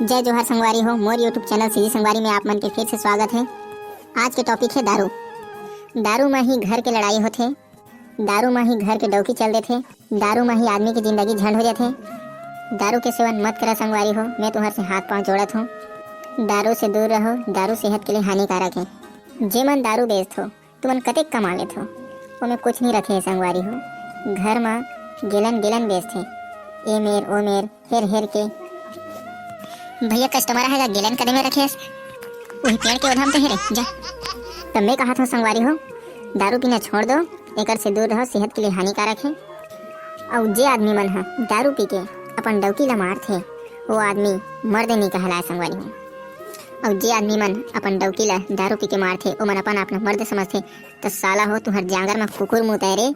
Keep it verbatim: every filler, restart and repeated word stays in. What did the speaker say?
जय जोहार संगवारी हो, मोर YouTube चैनल सीजी संगवारी में आप मन के फिर से स्वागत है। आज के टॉपिक है दारू। दारू म ही घर के लड़ाई होथे, दारू म ही घर के डौकी चल देथे, दारू म ही आदमी की जिंदगी झंड हो जाथे। दारू के सेवन मत करा संगवारी हो, मैं तुहर से हाथ पांव जोड़त हूँ। दारू से दूर रहो, दारू सेहत के लिए हानिकारक है। जे मन दारू बेचथो, तुमन कतेक कमा लेथो, ओमे कुछ नहीं रखे है संगवारी हो। घर म गेलन गेलन बेचथे, ए मेर ओ मेर, हेर हेर के। भैया, कस्टमर आएगा, गेलन कदे में रखे हस? वही पेड़ के ओधाम तो है रे, जा। तब मैं कहा था संगवारी हो, दारू पीना छोड़ दो, एकर से दूर रहो, सेहत के लिए हानिकारक है। अउ जे आदमी मन ह दारू पी के अपन डौकी ला मारथे, वो आदमी मर्द नहीं कहलाए संगवारी हो। अउ जे आदमी मन अपन डौकी ला दारू पी के मारथे, ओमन अपन आप ला मर्द समझथे, त साला हो, तुहर जांगर म कुकुर मुतय रे।